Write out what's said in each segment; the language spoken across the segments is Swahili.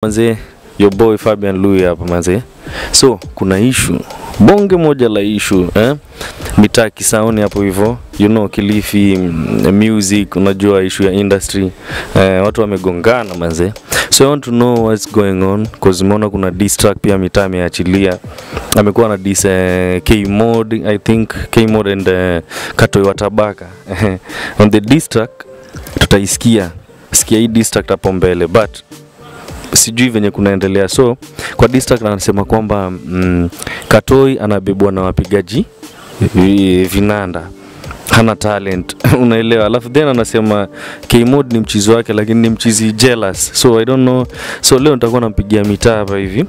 Manze, your boy Fabian Louis hapa manze. So, kuna issue. Bonge moja la issue, eh? Mitaa Kisauni hapo hivyo. You know, Kilifi music, unajua issue ya industry. Watu wamegongana manze. So I want to know what's going on cause umeona kuna diss track pia mitaa ameachilia. Amekuwa na diss K-Mod, I think K-Mod and Katoi wa Tabaka. On the diss track tutaisikia. Sikia hii diss track hapo mbele, but sijui venye kunaendelea. So kwa diss track anasema kwamba Katoi anabebwa na wapigaji vinanda, hana talent unaelewa. Alafu then anasema K-Mod ni mchizi wake, lakini ni mchizi jealous. So I don't know. So leo nitakuwa nampigia mitaa hapa hivi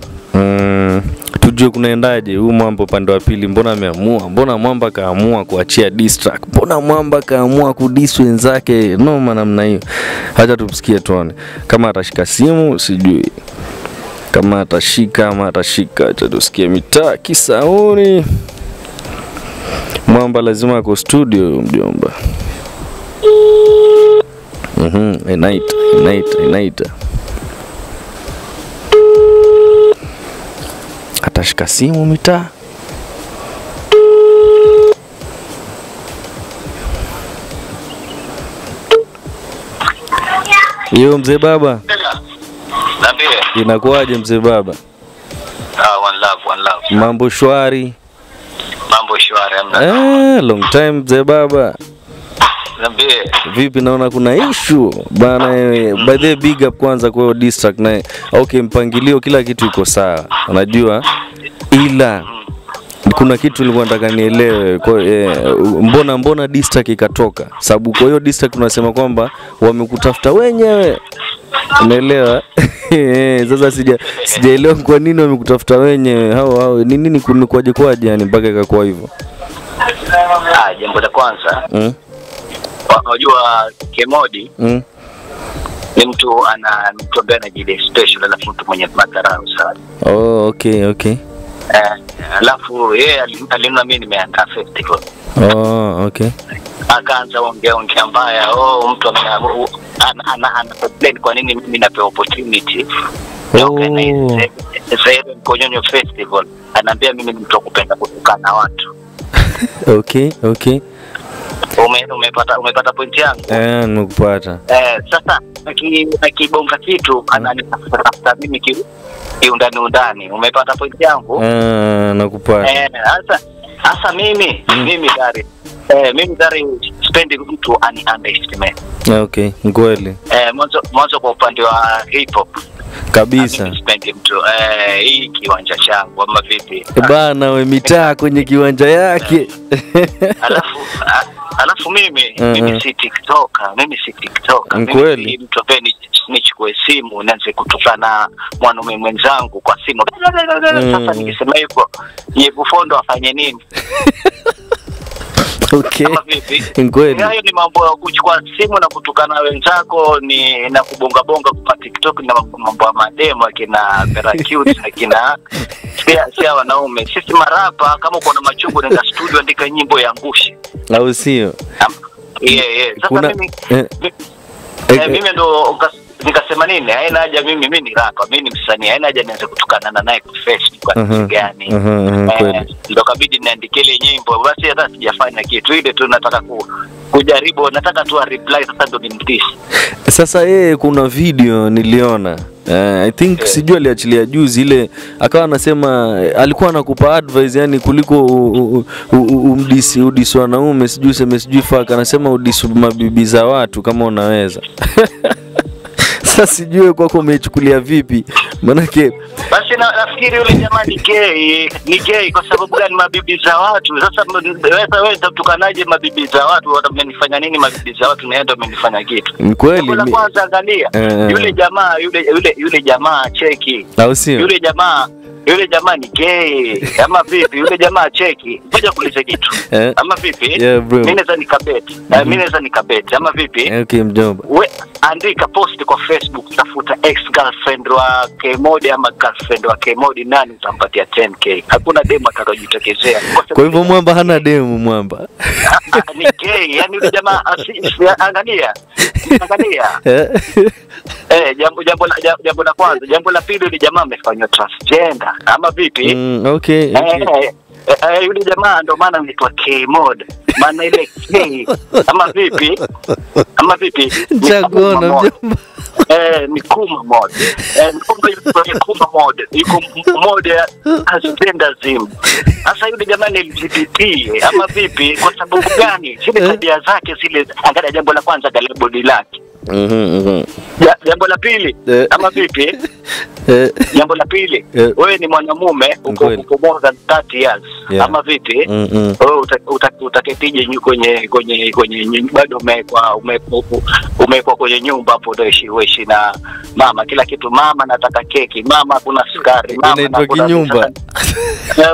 tujue kunaendaje huu mambo pande wa pili. Mbona ameamua, mbona mwamba kaamua kuachia diss track, mbona mwamba kaamua kudiss wenzake noma namna hiyo. Acha tumsikie tuone kama atashika simu, sijui kama atashika ama atashika. Acha tusikie mitaa Kisauni. Mwamba lazima ako studio mjomba. Inaita. Atashika simu mitaa. Yo mzee baba. Niambie. Inakuaje mzee baba? One love, one love. Mambo shwari. Mambo shwari hamna. Long time mzee baba. Niambie. Vipi, naona kuna issue bana. By the way, big up kwanza kwa hiyo diss track naye. Okay, mpangilio kila kitu iko sawa. Unajua, ila kuna kitu nilikuwa nataka nielewe. Kwa mbona diss track ikatoka? Sababu kwa hiyo diss track tunasema kwamba wamekutafuta wenyewe. Unaelewa? Sasa sijaelewa kwa nini wamekutafuta wenyewe. Hao ni nini kwaje kwaje yani mpaka ikakuwa hivyo? Jambo la kwanza. Unajua K-Mod ni mtu ana mtu ambaye anajile special, alafu mtu mwenye madharau sana. Oh, okay, okay. Alafu yeye aliona mimi nimeandaa festival. Oh, okay. Akaanza ongea mbaya. Oh, mtu ana complain kwa nini mimi napewa opportunity. Oh. Konyonyo festival. Anaambia mimi ni mtu wa kupenda kutukana watu. Okay, okay. Umepata point yangu? Nimekupata. Sasa akibonga kitu ananitafuta mimi kiundani. Umepata point yangu? Nakupata. Sasa mimi mimi dari. Mimi dari sipendi mtu ani underestimate. Okay, kweli. Mwanzo kwa upande wa hip hop kabisa. Mimi sipendi mtu hii kiwanja changu ama vipi? Bana we mitaa kwenye kiwanja yake. Alafu mimi si TikToker, mimi si TikToker. Mimi mtu ambaye nichukue simu nianze kutukana mwanaume mwenzangu kwa simu. Sasa nikisema hivyo, Nyebufondo afanye nini? Okay. Kweli. Hayo ni mambo ya kuchukua simu na kutukana wenzako ni na kubonga bonga kwa TikTok na mambo ya mademo akina Veracute akina sia wanaume. Sisi marapa kama uko na machungu nenda studio andika nyimbo ya ngushi. Au sio? Yeah. Sasa mimi ndo nikasema nini? Haina haja mimi ni rapa, mimi ni msanii. Haina haja nianze kutukana naye kwa Facebook kwa kitu gani. Ndo kabidi niandike ile nyimbo. Basi hata sijafanya kitu. Ile tu nataka kujaribu, nataka tu reply sasa ndo nimdiss. Sasa yeye kuna video niliona. I think sijui aliachilia juzi ile, akawa anasema alikuwa anakupa advice yani kuliko umdisi udisi wanaume sijui useme sijui fuck, anasema udisi mabibi za watu kama unaweza. Sasa sijui kwako umeichukulia vipi? Manake basi nafikiri yule jamaa ni gay, ni gay kwa sababu gani mabibi za watu? Sasa wewe utakanaje mabibi za watu? Wamenifanya nini mabibi za watu? Naenda wamenifanya kitu. Ni kweli. Kwanza angalia yule jamaa yule jamaa cheki. Au sio? Yule jamaa ni gay ama vipi? Yule jamaa cheki. Ngoja kuulize kitu. Ama vipi? Yeah, mimi naweza nikabet. Mimi naweza nikabet ama vipi? Okay mjomba. We andika post kwa Facebook, tafuta ex girlfriend wa K-Mod ama girlfriend wa K-Mod, nani utampatia 10k. Hakuna demu atakayojitokezea. Kwa hivyo mwamba hana demu mwamba. Ni gay, yani yule jamaa angalia. Angalia. Jambo la kwanza, jambo la pili, yule jamaa amefanywa transgender ama vipi? Okay. Yule jamaa ndo maana anaitwa K-Mod. Maana ile K ama vipi? Ama vipi? Chaguona mjomba. Ni Kuma Mod. Ni Kuma Mod. Yuko mod ya transgenderism. Sasa yule jamaa ni LGBT ama vipi? Kwa sababu gani? Zile tabia zake zile, angalia jambo la kwanza, angalia body lake. Jambo la pili ama vipi? Jambo la pili, wewe ni mwanamume uko more than 30 years ama vipi? Wewe utaketije kwenye bado umewekwa kwenye nyumba hapo, unaishi na mama kila kitu, mama nataka keki, mama kuna sukari, mama na kuna kinyumba.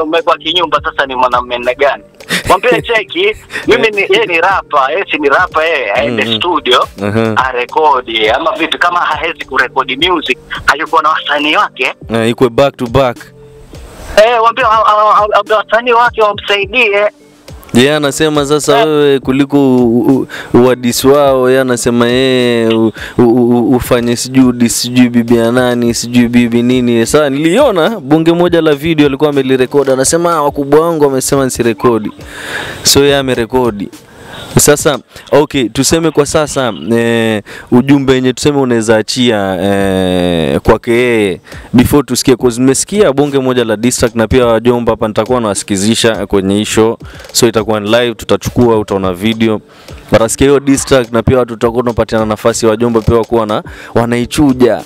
Umewekwa kinyumba, sasa ni mwanamume gani? Mwambie cheki, mimi ni yeye ni rapper, yeye si ni rapper, yeye aende studio arekodi ama vipi? Kama hawezi kurekodi music, hayuko na wasanii wake, iko back to back. Waambie wasanii wake wamsaidie. Yeye anasema sasa wewe kuliko uadisi wao, yeye anasema yeye ufanye sijui sijui bibi ya nani, sijui bibi nini. Sasa niliona bunge moja la video alikuwa amelirekodi, anasema wakubwa wangu wamesema nisirekodi. So yeye amerekodi. Sasa okay, tuseme kwa sasa ujumbe yenye tuseme unaweza achia kwake yeye before tusikie, cause nimesikia bunge moja la district na pia wajomba hapa nitakuwa nawasikizisha kwenye show, so itakuwa ni live, tutachukua, utaona video watasikia hiyo district na pia watu tutakuwa tunapatiana nafasi wajomba pia wakuwa na wanaichuja.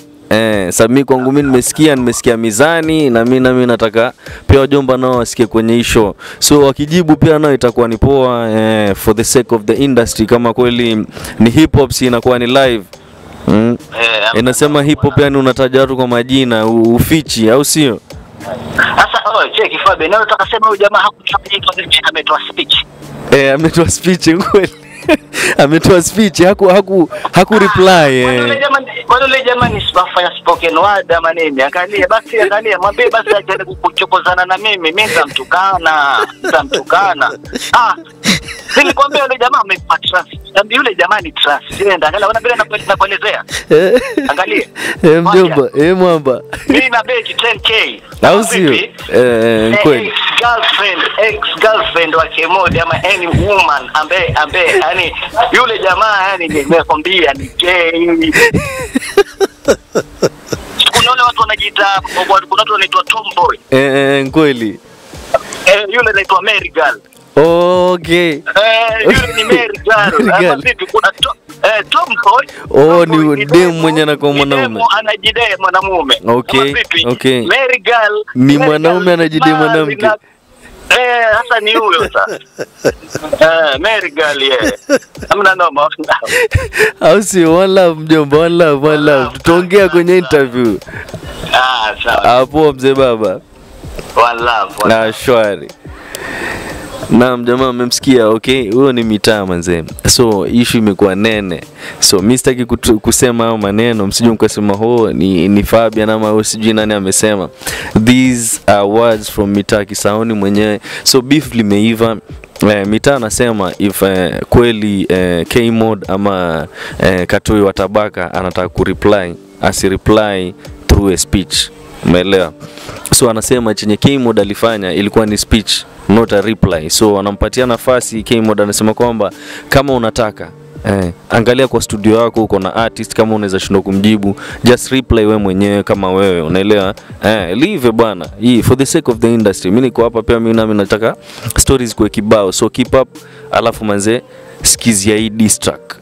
Sasa mimi kwangu mimi nimesikia mizani na mimi nataka pia wajomba nao wasikie kwenye show. So wakijibu pia nao itakuwa ni poa, for the sake of the industry. Kama kweli ni hip hop, si inakuwa ni live. Inasema hip hop yani unataja watu kwa majina, ufichi au sio? Sasa cheki Fabi, na nataka sema huyu jamaa hakufanya, ametoa speech. Ametoa speech kweli. Ametoa speech, haku reply. Kwa yule jamaa ni sifanya spoken word ama nini? Angalia basi, angalia, mwambie basi aje kuchokozana na mimi, mimi nitamtukana. Nilikwambia yule jamaa amekuwa trans. Yule jamaa ni transgender. Angalia, ona vile nakuelezea. Angalia. Mjomba, mwamba. Mimi na beti 10k. Au sio? Kweli. Ex girlfriend wa K-Mod ama any woman ambaye yani yule jamaa yani nimekwambia ni gay. Kuna wale watu wanajiita, kuna watu wanaitwa tomboy. Kweli. Yule anaitwa Mary Girl. Okay. Yule ni Mary Girl. Ama vipi kuna tomboy? Oh, ni dem mwenye anakuwa mwanaume. Anajidai mwanamume. Okay. Okay. Mary Girl ni mwanaume anajidai mwanamke. Sasa ni huyo sasa. Mary Girl yeye. Hamna noma. Au si one love mjomba, one love, one love. Tutaongea kwenye interview. Sawa. Hapo mzee baba. One love. Na shwari. Naam jamaa, mmemsikia. Okay, huyo ni mitaa manze. So issue imekuwa nene. So mimi sitaki kusema hayo maneno, msije mkasema ho ni Fabian ama huo sijui nani amesema. These are words from Mitaa Kisauni mwenyewe. So beef limeiva. Mitaa anasema if kweli K-Mod ama Katoi wa Tabaka anataka kureply, asireply through a speech. Umeelewa? So anasema chenye K-Mod alifanya ilikuwa ni speech, not a reply. So anampatia nafasi K-Mod, anasema kwamba kama unataka angalia kwa studio yako uko na artist, kama unaweza shindwa kumjibu, just reply wewe mwenyewe kama wewe, unaelewa? Leave bwana. Hii for the sake of the industry. Mimi niko hapa pia, mimi nami nataka stories kwa kibao. So keep up, alafu manze sikizia hii diss track.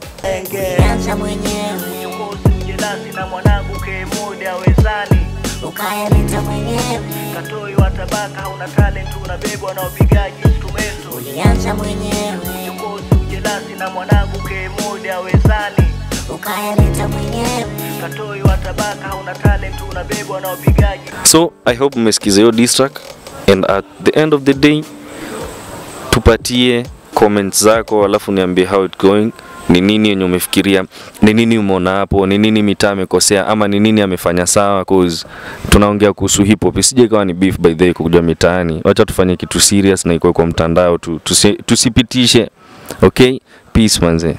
Katoi wa Tabaka una talent, unabebwa na upigaji instrumento. Ulianza mwenyewe. Uchokozi ujelasi na mwanangu K-Mod hawezani. Ukayaleta mwenyewe. Katoi wa Tabaka una talent, unabebwa na upigaji. So I hope mmesikiza hiyo diss track, and at the end of the day tupatie comments zako, alafu niambie how it going. Ni nini yenye umefikiria, ni nini umeona hapo, ni nini mitaa amekosea ama ni nini amefanya sawa, cause tunaongea kuhusu hip hop. Isije ikawa ni beef by the way kuja mitaani. Wacha tufanye kitu serious na iko kwa mtandao tu, tusipitishe. Okay, peace manze.